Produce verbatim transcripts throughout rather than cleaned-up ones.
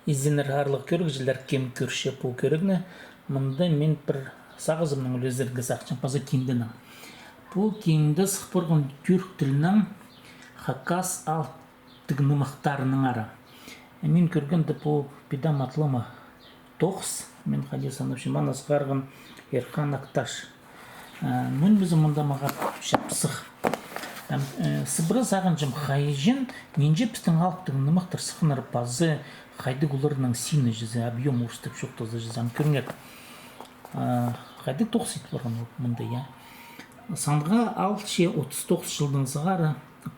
Изеннер, аарлығ кӧрігҷілер, кем кӧрче пу кӧрігні. Мында мин пір сағызымнаң ӱлезерге сағынчам, паза кинденең. Пу кинде сых парған тӱрк тілінең хакас алыптығ нымахтарынаңар. Мин кӧргенде, пу піди матлама тоғыс, мин хайди санапчам, аны сығарған Эрхан Акташ. Э, мин паза мында мағаа чапсых. Ам, э, сыбыра сағынчам, хайҷан, нинҷе пістің алыптығ нымахтар сыхханнар, паза хайдағ оларның сині чізе, объём, орыстап чоохтаза чізе, ам кӧріңер. Э, хайдағ тоғыс ит парған ол мында, я. Санға алча отыс тоғыс чылдаң сығара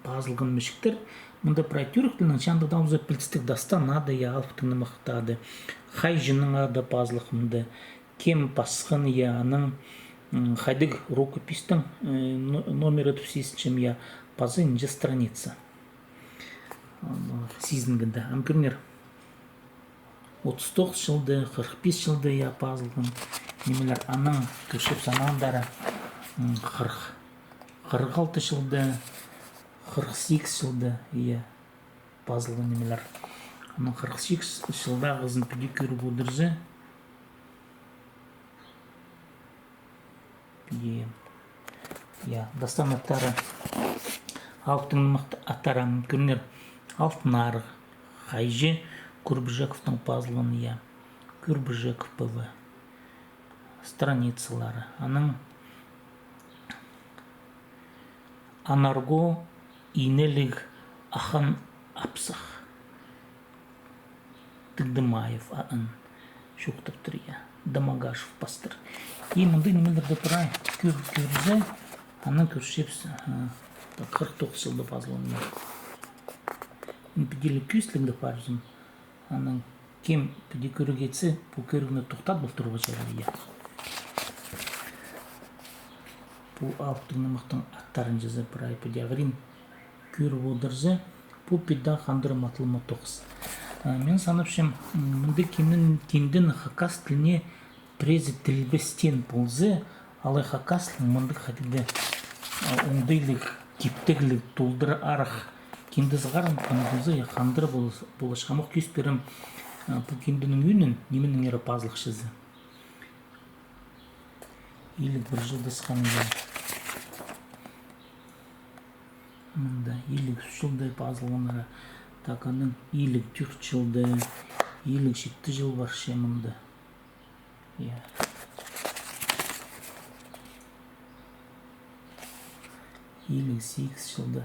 пазылған мічіктер. Мында прай тӱрк тілінең, чандығ даа полза, пілдістіг дастан ады, я, алыптығ нымахтың ады. Хайҷынның ады пазылых мында. Кем пасхан, я, анаң, м, хайдағ рукопистің, э, но-, номері тіп сизінчем, я, паза нинҷе страница. Аны сизінгенде. Ам кӧріңер. Отыс тоғыс чылда, хырых пис чылда, я, пазылған нимелер, анаң кӧрчебіс аннаң андар, м, хырых, хырых алты чылда, хырых сигіс чылда, я, пазылған нимелер. Анаң хырых сигіс чылдағызын піди кӧріп одырза, Е, я, дастан аттары. Алыптығ нымахтың аттары, ам кӧріңер. Алтын Арығ, хайҷы, Курбижековтың пазылған, я. Курбижеков П В. Страницалары. Анаң Анарго инеліг ахан апсах. Тыгдымаев А Н чоохтаптыр, я. Домогашев пастыр. И мындағ нимелерні прай кӧр-, кӧрзе, анаң кӧрчебіс, а, так, хырых тоғыс чылда пазылған. М, піди ле кӧзідіг дее парзым. Анаң кем піди кӧрерге итсе, пу кӧрігні тохтатып ал турарға чарир, я. Пу алыптығ нымахтың аттарын чізе прай піди ағырин кӧріп одырза, пу піди хандыр матлама тоғыс. А, мин санапчам, м, мындағ кинден-, киндені хакас тіліне пірезі тілбестеен полза, алай хакас тілін мындағ хайдағ-да, а, оңдайлығ, киптігліг, толдыра арах кинде сығарған полза, я, хандыр полыс-, полыс. Ам ох кӧзіт пирем, а, пу кинденің ӧӧнін, нименеңер пазылых чізе. Иліг пір чылда сыххан, я. Мында иліг ӱс чылда пазылғаннар. Так, анаң иліг тӧрт чылда, иліг читі чыл парча мында. Я. Иліг сигіс чылда.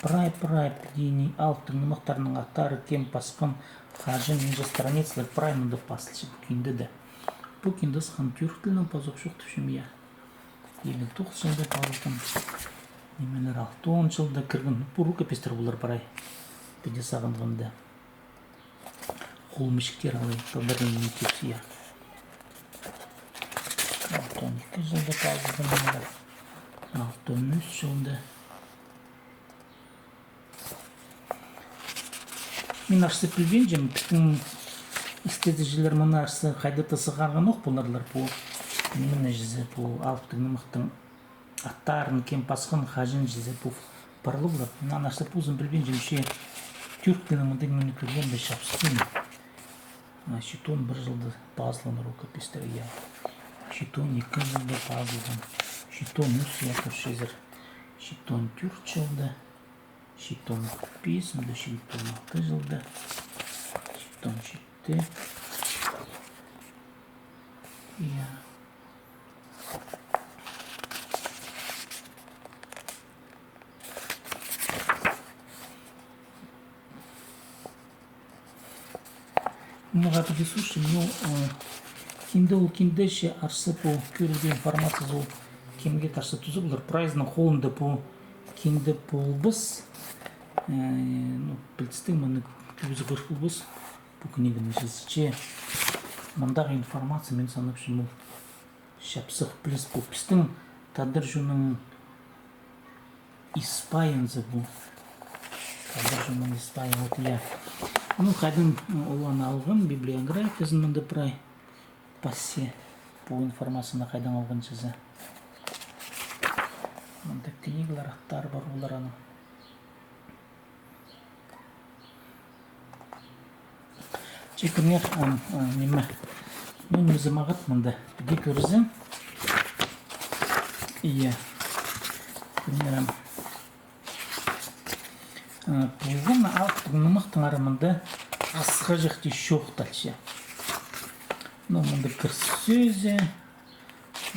Прай, прай, піди алыптығ нымахтарның аттары, кем пасхан, хаҷан, нинҷе страницалар, прай мында пазылча пу киндеде. Пу кинде сыххан тӧрт тілнең, пазох чоохтапчам, я. Иліг тоғыс чылда пазылған. Нимелер, алтон чылда кірген, ну, пу рукопистер полар прай. Піди сағынғанда. Хол мічіктер алай, тадар тілінең тӧзі, я. Алтон ікі чылда пазылған нимелер. Алтон ӱс чылда. Мин арса пілбинчем, пістің істезігҷілер мыны арса хайда-да сығарған ох поларлар, пу, ниме чізе, пу алыптығ нымахтың аттарын кем пасхан, хаҷан чізе, пу парлығлар. Мин аны арса позым пілбинчем, че тӧрт тілнең мындағ ниме кӧргем бе, чапсыхпин. А, читон пір чылда пазылған рукопистер, я. Читон ікі чылда пазылған. Читон ӱс, я, кӧрчезер. Читон тӧрт чылда. Читон пис, мында читон алты чылда. Читон читі. Я. Мағаа піди сурчам, ну, э, кинде ол кинде че, арса пу кӧрігде информациязы ол кемге-де арса туза полар. Прайзының холында пу кинде полбас, э, ну, пілдістіг, мыны кӧбізі кӧр полбас, пу книганы чізе. Че мындағы информация, мин санапчам, ол чапсых піліс, пу пістің тадар чонның ис пайынзы пу. Тадар чонның ис пайы, вот, я. Ну, хайдаң, м, ол аны алған, библиографиязын мында прай пасча, пу информацияны хайдаң алған чізе. Мында книгалар, аттары пар олар аның. Че кӧріңер, ам, а, ниме. Мин ниме мағат мында. Піди кӧрзең. Ие. Кӧріңер, ам. А, пулған алыптығ нымахтаңар мында хысхаҷахти чоохталча. Ну, мында кіріс сӧзі.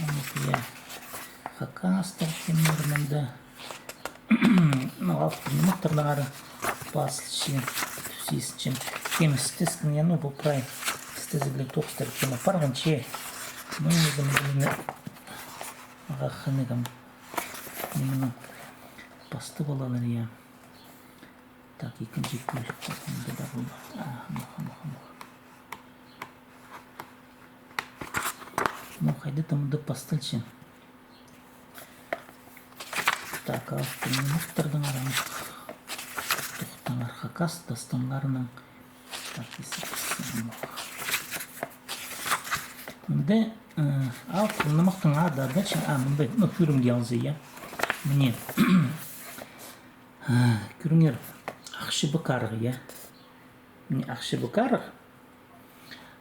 Аны, я, хакастар кемнер мында. Ну, алыптығ нымахтарнаңар пазылча, тіпчем. Кем істескен, я, ну, пу прай істезігліг тоғыстар кем апарған че. Ну, ниме, ниме, ағаа хынығым. Ниме, ну, пастап алалар, я. Так, ікінҷі кӱл. Так, мында даа полар. А, муха, муха, муха. Ну, хайди-да мында пасталча. Так, алыптығ нымахтарнаңар. Тохтаңар, хакас дастаннарының. Так, исі, исі, муха. Мында, э, алыптығ нымахтың ады, ады че, а, мында, ну, кӧрімге алза, я. Міне. А, кӧріңер, Ах Чібек Арығ, я. Міне, Ах Чібек Арығ.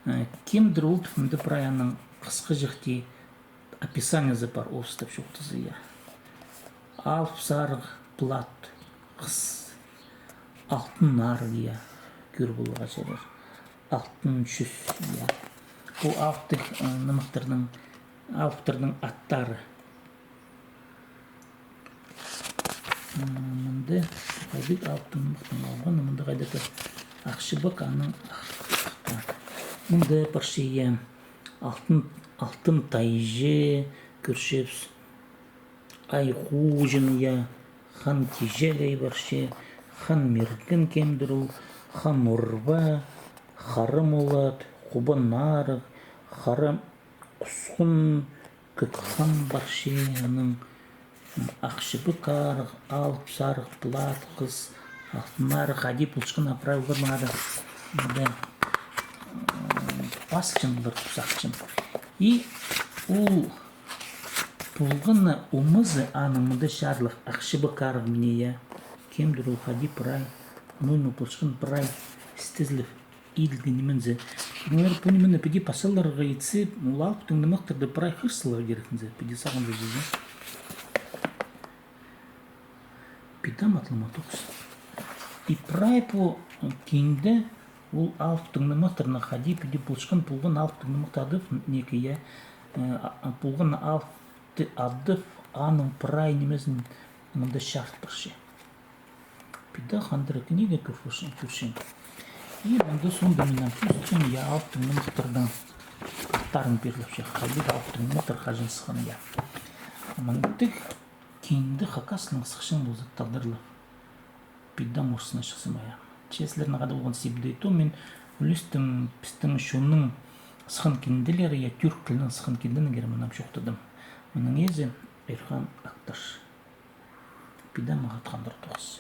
А, кемдір ол тіп, мында прай аның хысхаҷахти описаниезі пар, орыстап чоохтаза, я. Алып сарығ плат хыс, алтын арығ, я, кӧр поларға чарир. Алтын чӱс, я. Пу алыптығ, э, нымахтарның, алыптарның аттары. М, мында хайдағ алыптығ нымахтың алғаны, мында хайдағ-да Ах Чібек, аның, ах, ах, мында парча, я, алтын, алтын тайҷы, кӧрчебіс, Ай Хуҷин, я, Хан Тиҷегей парча, Хан Мирген кемдір ол, Хан Орба, Хара Молат, Хубан Арығ, Хара Хусхун, Кӧк Хан парча, анаң Ах Чібек Арығ, Алып Сарығ, Плат Хыс, Алтын Арығ, хайди полчатхан прай оларның ады. Мында, м, пасчам олар, тузахчам. И ол полған на омазы аның мында чарлығ Ах Чібек Арығ, мына, я. Кемдір ол хайди прай, ну, ну, полчатхан прай істезігліг иділген нимензер. Кӧріңер, пу ниме піди пасчаларға итсе, ол алыптығ нымахтарны прай хығырчалар кирек зе, піди сағынза зе. Піди аматлама тоғыс. И прай пу кинде ол алыптығ нымахтарны хайди піди полчатхан, полған алыптығ нымахты адап, неке, я, э, а, а, полған алыпты адап, аның прай нимезін мында чарыт парча. Піди хандыра книга кӧрчем, кӧрчем. И мында соонда мин ам кӧзітчем, я, алыптығ нымахтарның аттарын пеер лепче, хайдағ алыптығ нымахтар хаҷан сыххан, я. Мындағ кинде хакаснаң сыхчаң полза, тадарлап, піди орыснаң сыхса ма, я. Че сірернең хада полған сибдей то, мин ӱлестім пістің чонның сыххан кинделері, я, тӱрк тілінең сыххан кинденің кирі мин ам чоохтадым. Мының ээзі Эрхан Акташ. Піди мағат хандыр тоғыс.